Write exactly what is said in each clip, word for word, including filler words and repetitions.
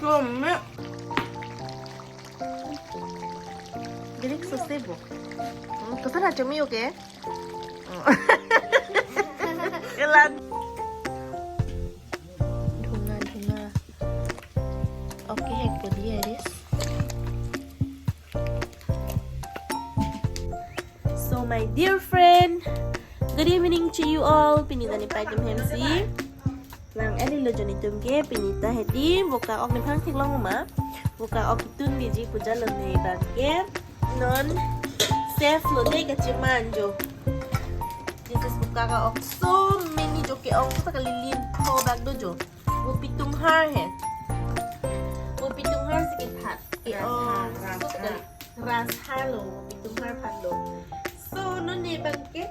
Kome. Jadi sose bo. Hmm, koson achomi oke? Hmm. Elan. Dhunga, dhunga. Oke, hek po dia, guys. So my dear friend, good evening to you all. Pini ta nepei atum hemsi lang eli lo jo netum ke. Pini ta hedi vokak ok nephan theklong ma. Vokak ok ketun diji pu jalo ne bang ke. Non chef lo ne kacheman jo. This is vokak ok, so many jo ke-ong so ta kali lin tho bak do jo. Vo pitung har he. Vo pitung har si kephat. Ke-ong so ta kali. Ras har lo, pitung har phan lo. So, non ne bang ke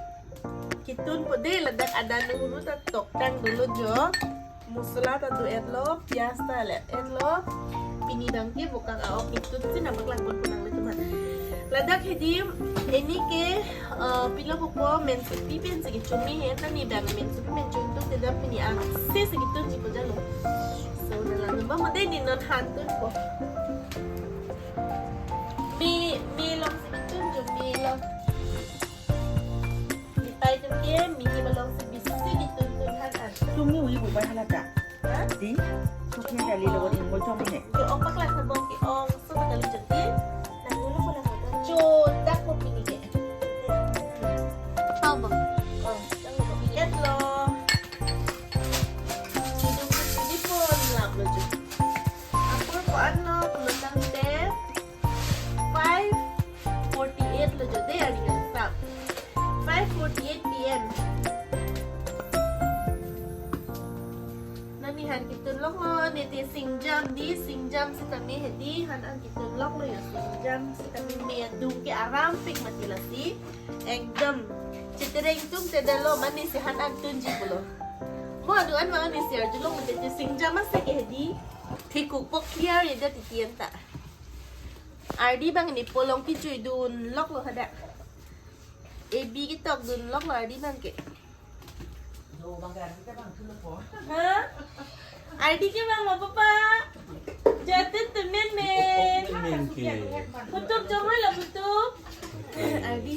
ketun po de, ladak adan hulu ta toktang dolo jo. Masala ta do-et lo, piyaj ta le-et lo. Pini bang ke vokak ok ketun si nangpaklangpon po nanglitum aphan. Ladak hedi, eni ke, eh, pilo po, mensopi pen si kechomi he, ta ne bang mensopi pen chun tuk te dam pini ang se si ketunji po jalo. So, nanglang ba made ne non han tun po. Me, me along si ketun jo, me along. Nepei atum ke, me along si bisi si ketun tun han an. Tumi ui bu bai hala ta. Ha? Di, suknya kali lo ring mo jom he. Ke-ong paklang sabong ke-ong, so ta kali jati. Nang dulu ko lang ko. Chodak ko pini ke. Chodak ko. Oh, chodak ko pini. Et lo. Hidung ko pini pon lap lo jo. Apor ko-an lo, pulo tangte five forty-eight lo jo de, ari nang sap. Five forty-eight P M. Non ne han ketun lok lo, ne te singjam di, singjam sitame hedi, han an ketun lok lo jo, singjam sitame me adung ke aram pik mati lasi. Ekdom. Chitereng tum te dalo, mane si han an tunji pulo. Mo adung an mane si arjulong mate te singjam ase ke hedi. Thikuk pok clear ya jati tiyan ta. Ardi bang ne polong kechui dun lok lo hadak. A B ketok dun lok lo ardi bang ke. Ha? Ardi ke bang ma papa? Jatun tu men men. Men men ke. Putuk jong lo putuk. Ardi.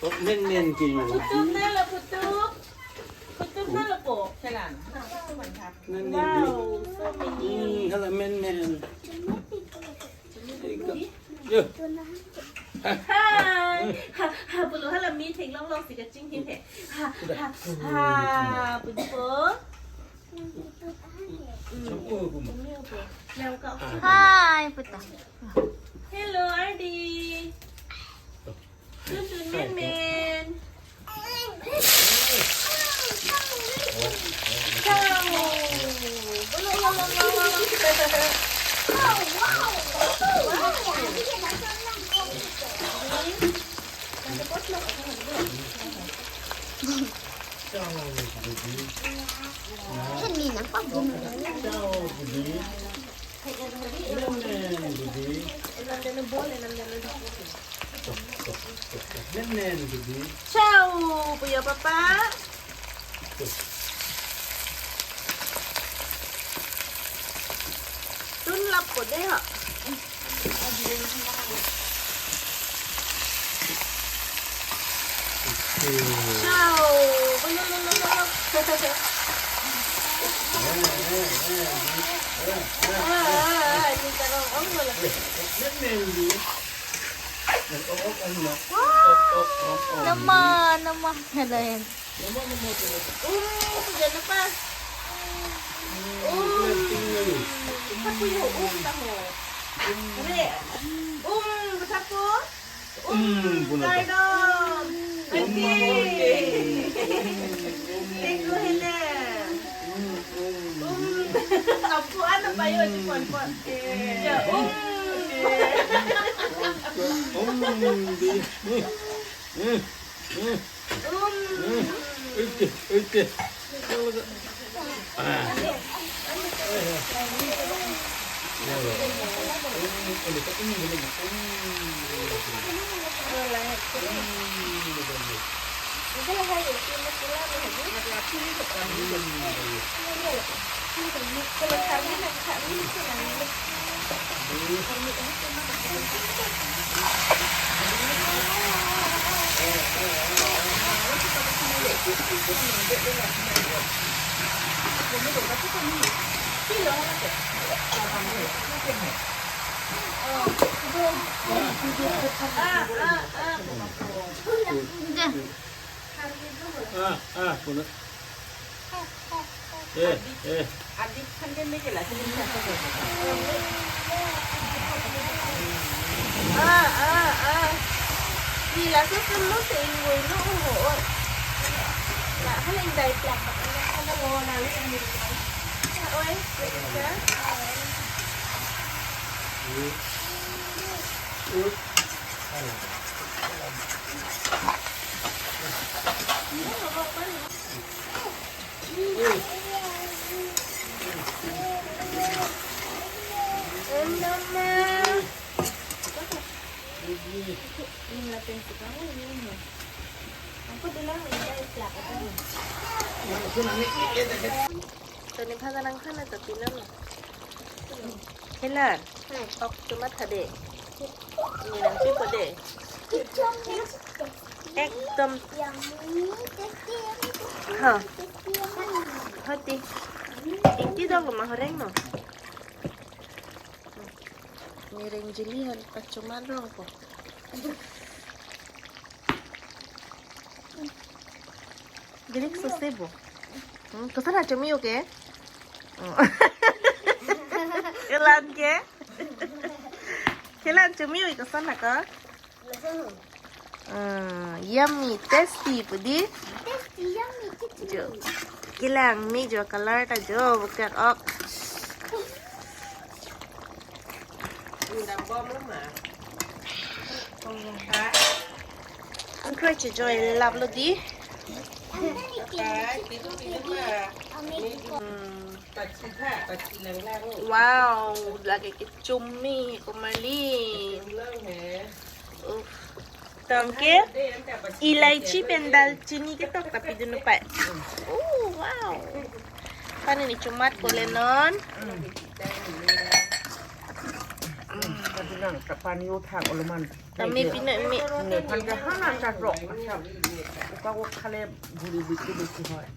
Oh, men men ke yo. Putuk na lo putuk. Putuk na lo po. Jalan. Men men. Wow, so many. Hmm, hala men men. Yo. Hi. Ha, ha, pulo hala mi theklong long si kachingthim he. Ha, ha, ha, puji po. Hi, puta. Hello, Ardi. Tuntun men men. Ciao. Ciao, baby. Ciao, baby. Nenen, baby. Nenen, baby. Ciao, puyo papa. Tun lap po de ha. Ciao. Lo, lo, lo, lo, lo. Ah, ah, ah, ini tarong om lo lah. Nenen, baby. Nenen, oh, oh, oh, no. Wah. Oh, oh, oh, oh. Nama, nama. Hello, yan. Um, puja na pa. Um. Sapu yo, um, taho. Re. Um, sapu. Um, puna ta. Kardom. Ante. Tengko hele. Um. Apu ana payo di pon pon. Ya, um. Um, di. Hmm. Hmm. Um. Oke, oke. Ah. Ah, ah, puno. Eh, eh. Ah, ah, ah. Ni laso solo se ingwoi lo ho. La hala ingdai plak. Oi, ya. Toni bhaga nang khana to pinon. Khela. Hmm. Ok, chomat khade. Ni nangpipo de. Ekdom. Ha. Hoti. Ingti dong ma horeng no. Ni reng jili han pachomat rong po. Girik sose bo. Hmm, koson ha chomi-o ke? Hmm. Kelang ke? Kelang chomi-o koson ha ko? Hmm, yummy, tasty pu di. Tasty, yummy, tasty. Jo. Kelang me jo color ta jo, bokak ok. Ang kre che joy lap lo di. Hmm. Wow, lake kechomi ko Marli. Uff. Tangke elaichi pen dalchini ketok ta pidun pai. Oh, wow. Pani ni chomat ko le non. Tapi nang, pani uthak oloman. Tame pina me. Ne pan ke hana ta rok. Uka ko khale buri bisi bisi hoy.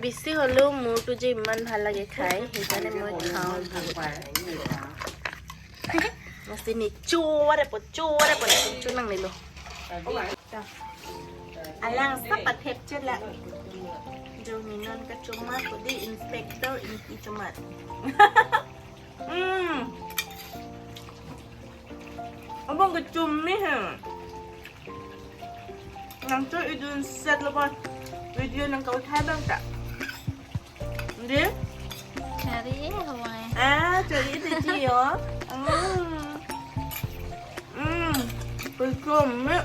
বেছি হ'লেও মোৰটো যে ইমান ভাল লাগে খাই, সেইকাৰণে মই খাওঁ বহুত। Mesti ni chuware po, chuware po, ni chunang nilo. Alang sa pathep chela. Jo ni non kachomat ko di inspector ingti chomat. Hmm. Abang kechomi ha. Nangtum idun set lo bang. Video nang kau thai bang ta. Di? Chari eh, hawai. Ah, chari itu ji yo. Hmm. Hmm. Kechomi.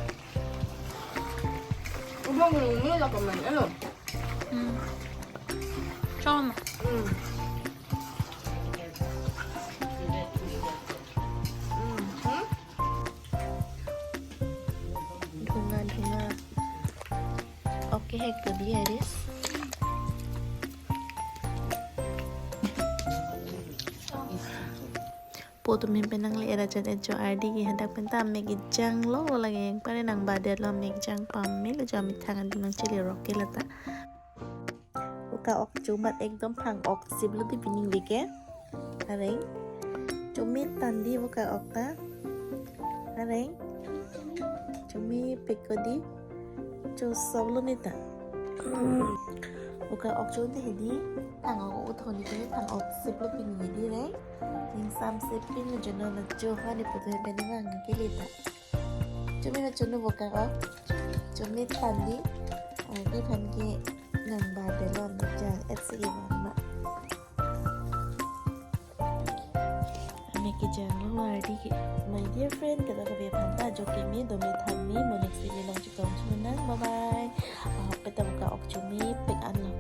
Abang ni ni lah komen elo. Hmm. Chom. Hmm. Hmm. Dhunga, dhunga. Okay, hek to di Aris. Po tumi pen nangle era jan ejo ardi ke hadak pen ta mek ejang lo lage yang pare nang badet lo mek jang pamelo jam ithang adu nang chili roke lata. Uka ok chomat ekdom phang ok sip lo di pining vike. Areng. Chomi tan di uka ok ta. Areng. Chomi pik ko di. Chosok lo ni ta. Uka ok chom te hedi. Phang ok uthon ni ke phang ok sip lo pining di reng. Ning sam sip pin lo jono na jo ha ni putu he bene vang ke li ta. Chomi ma chonu uka ok. Chomi tan di. Ardi phan ke nang badet lo mek jang et si ke ma. Mek kejang lo ardi ke. My dear friend, kadokave aphan ta jo keme do me than me mo next video along chetom chunang. Bye bye. Ah, peta uka ok chomi pik an lo.